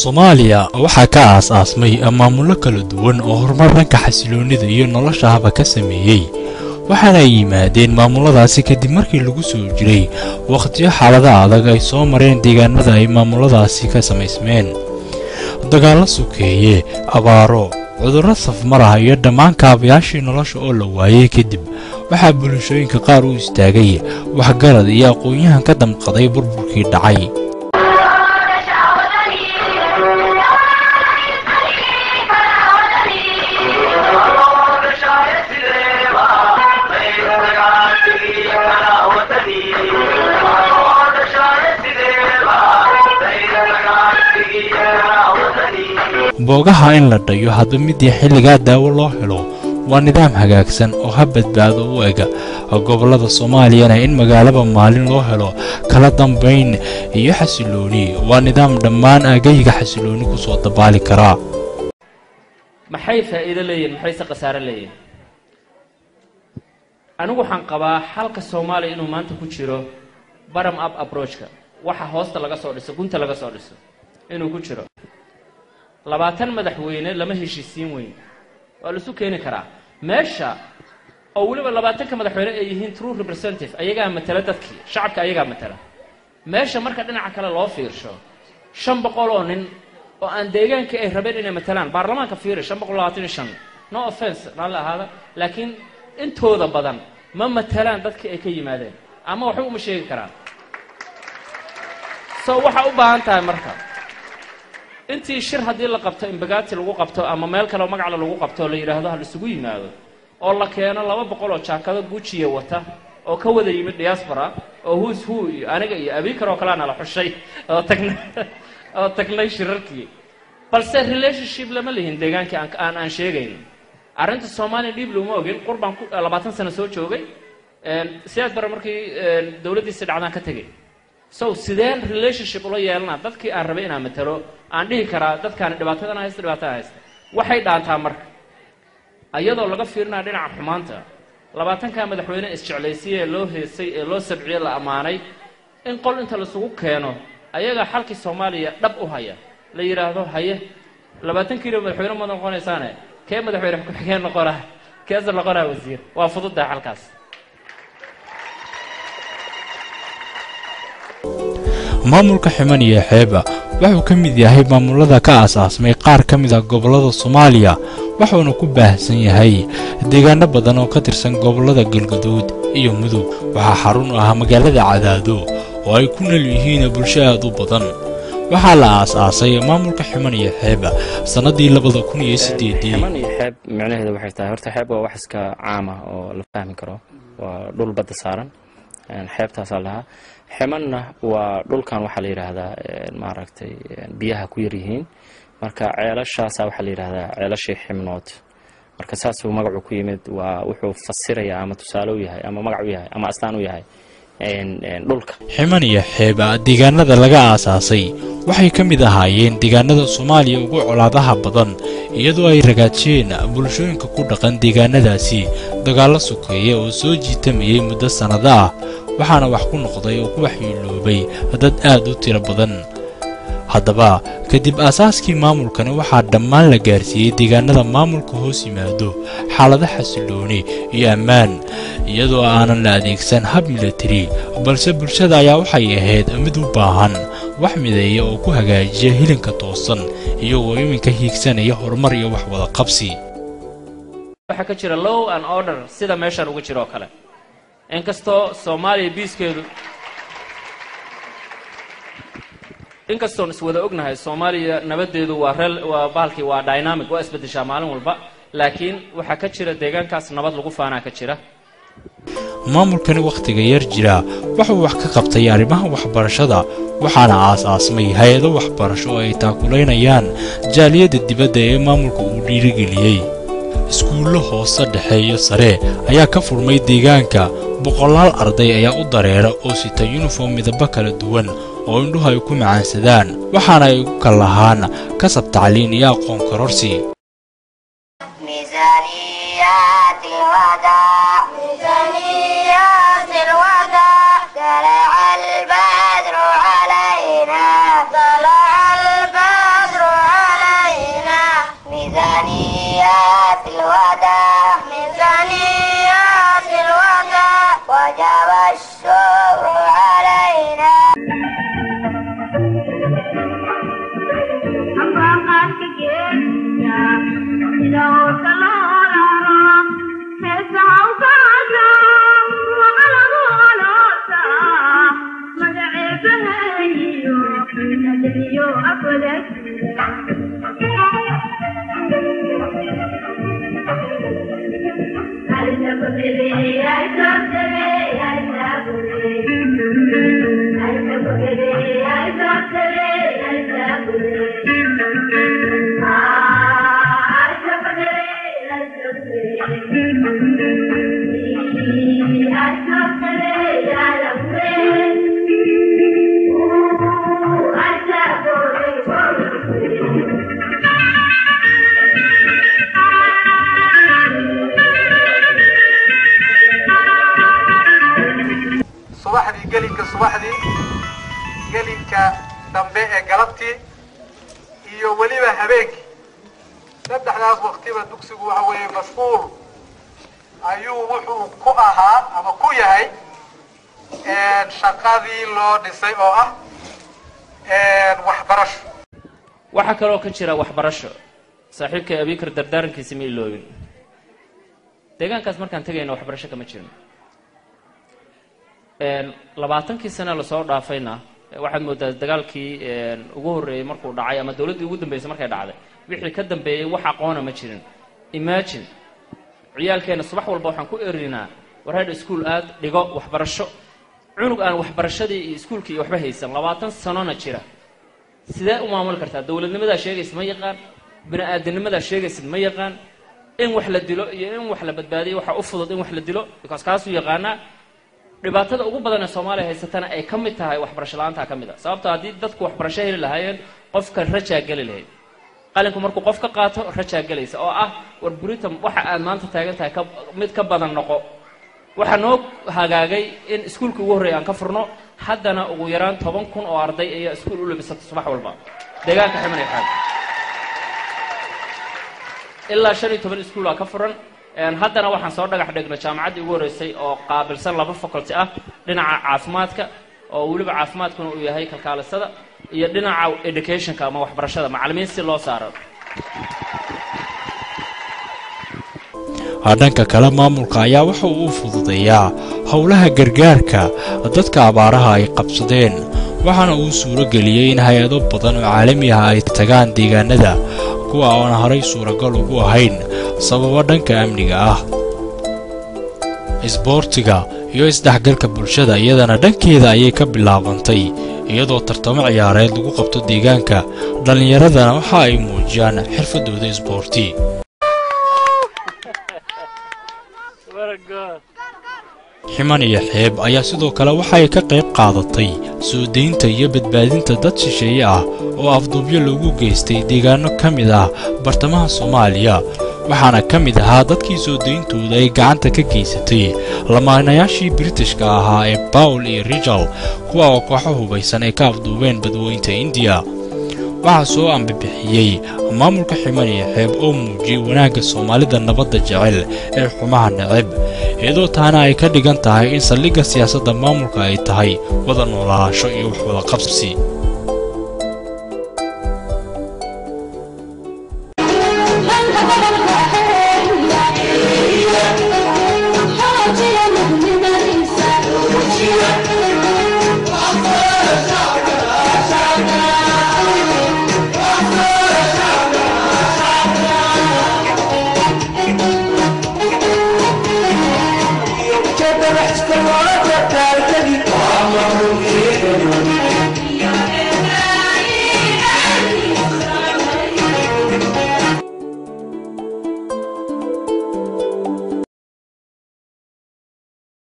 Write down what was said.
Soomaaliya waxaa ka aas-aasmay maamullo kala duwan oo horumar dhanka xasiloonnida iyo nolosha haba ka sameeyey, waxaana ay yimaadeen maamulladaasi kadib markii lagu soo jiray wakhtiyo xaalada adag ay soo mareen deegaanada ay maamulladaasi ka samaysmeen. Dagaallo sokeeye, abaaro, cudurro safmar ah iyo dhammaan kaabayaashii nolosha oo la waayey kadib, waxaa bulshooyinka qaar u istaagay waxgarad iyo aqoon-yahan ka damqaday burburkii dhacay. Boogaha in la dhayo hadba midii xilligaa daawo loo helo waa nidaam hagaagsan oo ha badbaado u ega gobollada Soomaaliyana. In magaalaba maalin loo helo kala dambayn iyo xasilooni waa nidaam dhammaan aagayga xasilooni ku soo dabaali karaa. Maxay faa'iido leeyihin, maxayse khasaare leeyihin? Anigu waxaan qabaa xalka Soomaaliya inuu maanta ku jiro bottom up approachka, waxa hoosta laga soo dhiso, gunta laga soo dhiso inuu ku jiro. 20 madaxweyne lama heshiisiin weyn, waa la isu keeni karaa meesha, oo weliba 20-ka madaxweyne ay yihiin true representative, ayagaa matala dadkii shacabka, ayagaa matala meesha. Marka dhinaca kale loo fiirsho, 500 oo nin oo aan deegaankii ay rabeen inay matalaan baarlamaanka, fiiri, 525, no offense, raalli ahaada, laakiin intooda badan ma matalaan dadkii ay ka yimaadeen ama waxba uma sheegi karaan. So waxaa u baahan tahay marka intii shir haddii la qabto, Imbagati lagu qabto ama meel kale oo magacle lagu qabto, oo la yidhaahdo ha laisugu yimaado, oo la keeno 200 oo jaakado Gujiya wata oo ka wada yimid diaspora, oo who's who iyo aniga iyo Abikar oo kalea nala xushay oo tagnay shirarkii, balse relationship lama lihin deegaankii aan sheegayno. Arrinta Soomaaliya dhiib looma ogin. Qurbaan ku 20 sano soo joogay, Siyaad Bare markii dowladdiisi dhacdaan ka tegey. So sideen relationship ula yeelanaa dadkii aan rabay inaan matalo, aan dhihi karaa dadkaani dhibaatadan haysta, dhibaatada haysta? Waxay dhaantaa marka, iyadoo laga fiirinaya dhinaca xumaanta, 20-ka madaxweyne isjeclaysiye ee loo heesay ee loo sabciyey, la ammaanay, in qol inta laisugu keeno ayagaa xalkii Soomaaliya dhab u haya la yidhaahdo: "Haye, 20-kiina madaxweyne ma noqonaysaane, kee madaxweyne ku-xigeen noqona, keese noqonaa wasiir?" Waa fududahay xalkaas. Maamulka Ximan iyo Xeeba wuxuu ka mid yahay maamulada ka aasaasmay qaar ka mid ah gobollada Soomaaliya, wuxuuna ku baahsan yahay deegaano badan oo ka tirsan gobollada Galgaduud iyo Mudug. Waxaa xarun u ah magaalada Cadaado oo ay ku nool yihiin bulsho aad u badan. Waxaa la aas-aasay maamulka Ximan iyo Xeeba sannadii 2008-dii. Ximan iyo Xeeb micnaheedu waxay tahay, horta xeeb waa wax iska caam ah oo la fahmi karo, waa dhul badda saaran, xeebtaasaa lahaa. Ximanna waa dhulkan waxaa la yidhaahdaa maaragtay biyaha ku yar yihiin, marka ceelashaasa waxaa la yidhahdaa ceelashii ximnood. Marka saasuu magacu ku yimid. Waa wuxuu fasirayaa ama tusaale u yahay ama magac u yahay ama astaan u yahay dhulka. Ximan iyo Xeeba deegaanada laga aasaasay waxay ka mid ahaayeen deegaanada Soomaaliya ugu colaadaha badan, iyadoo ay ragaajiyeen bulshooyinka ku dhaqan deegaanadaasi dagaallo sokeeye oo soo jiitamayay muddo sannado ah, waxaana wax ku noqday oo ku waxyeeloobay dad aad u tiro badan. Haddaba kadib aasaaskii maamulkani, waxaa dhammaan la gaarsiiyey deegaanada maamulka hoos yimaado xaalado xasilooni iyo ammaan, iyadoo aanan la adeegsan hab milatari, balse bulshada ayaa waxay ahayd mid u baahan wax mideeya oo ku hagaajiya hilinka toosan, iyagoo iminka hiigsanaya horumar iyo wax wada qabsi. Waxaa ka jira law and order sida meeshaan uga jiro oo kale, inkastoo Soomaaliya biiskeedu, inkastoon iswada ognahay Soomaaliya nabaddeedu waa rel, waa bahalkii, waa dynamic, waa isbeddeshaa maalin walba, laakiin waxaa ka jira deegaankaas nabad lagu faanaa ka jira. Maamulkani wakhtiga yar jira wuxuu wax ka qabtay arrimaha waxbarashada, waxaana aas-aasmay hay-ado waxbarasho oo ay taakulaynayaan jaaliyadda dibadda ee maamulka uu dhiirigeliyey. Iskuullo hoose, dhexe iyo sare ayaa ka furmay deegaanka. Boqolaal arday ayaa u dareera oo sita yuniform midabo kala duwan oo indhuhu ay ku macaansadaan, waxaana ay ugu kal lahaan kasab tacliin iyo aqoon kororsi. ميزانيات الوداع، ميزانيات الوداع، طلع البدر علينا، طلع البدر علينا، ميزانيات الوداع، ميزانيات الوداع، وجب الشكر علينا. Subaxdii gelinka, subaxdii gelinka dambe ee galabtii iyo weliba habeenkii, saddexdaas waqtiba dugsigu waxa weeye mashquul ayuu wuxuu ku ahaa ama ku yahay shaqadii loo dhisay oo ah waxbarasho. Waxaa kaloo ka jira waxbarasho. Saaxiibkay Abikar dardaarankiisa ma iloobin. Deegaankaas markaan tegayna waxbarasho kama jirin. 20kii sane lasoo dhaafayna waxaad moodaa dagaalkii ugu horreeyey markuu dhacay ama dowladdii ugu dambeysay markay dhacday, wixii ka dambeeyey wax aqoona ma jirin. Imagine, ciyaalkeena subax walba waxaan ku erinaa, "War iskuul aad dhigo, waxbarasho." Cunug aan waxbarashadii iyo iskuulkii iyo waxba haysan, 20 sanona jira, sidee u maamuli kartaa? Dowladnimadaa sheegaysa ma yaqaan, bini aadamnimadaa sheegaysid ma yaqaan. In wax la dilo iyo in wax la badbaadiyo waxaa u fudud in wax la dilo, because kaasuu yaqaanaa. Dhibaatada ugu badan ee Soomaaliya haysatana ay ka mid tahay waxbarasho la-aantaa ka mid a. Sababto haddii dadku waxbarasho heli lahaayeen, qofka rajaa geli lahayd. Qalinku markuu qof ka qaato, rajaa gelaysa oo ah, "War burita waxa aad maanta taagan tahay ka mid ka badan noqo." Waxaa noo hagaagay in iskuulkii ugu horreeya aan ka furno. Haddana ugu yaraan 10,000 oo arday ayaa iskuul u labisata subax walba deegaanka Ximan iyo Xeeb. Ilaa 15 iskuulaa ka furan. Haddana waxaan soo dhagax dhignay jaamacaddii ugu horreysay oo qaabilsan laba faculty ah, dhinaca caafimaadka, oo weliba caafimaadkuna uu yahay kalkaalisada, iyo dhinaca educationka ama waxbarashada, macallimiin si loo saaro. Dhanka kale, maamulka ayaa waxa uu u fududeeyaa howlaha gargaarka dadka abaaraha ay qabsadeen, waxaana uu suuro geliyey in hay-ado badan oo caalami ah ay tagaan deegaanada, kuwa oon horay suuragal ugu ahayn sababo dhanka amniga ah. Isboortiga iyo isdhexgalka bulshada iyadana dhankeeda ayay ka bilaabantay, iyadoo tartamo ciyaareed lagu qabto deegaanka. Dhallinyaradana waxa ay muujiyaan xirfadooda isboorti. Ximan iyo Xeeb ayaa sidoo kale waxay ka qayb qaadatay soo deynta iyo badbaadinta dad shisheeye ah oo afduubyo loogu geystay deegaano ka mid ah bartamaha Soomaaliya, waxaana ka mid ahaa dadkii soo deyntooda ay gacanta ka geysatay lamaanayaashii Britishka ahaa ee Paul iyo Rijal, kuwa oo kooxo hubaysan ay ka afduubeen badweynta Indiya. Waxaa soo ambibixiyey maamulka Ximan iyo Xeeb oo muujiyey wanaagga Soomaalida nabadda jecel ee xumaha neceb, iyadoo taana ay ka dhigan tahay in saldhigga siyaasadda maamulka ay tahay wada noolaasho iyo wax wada qabsi.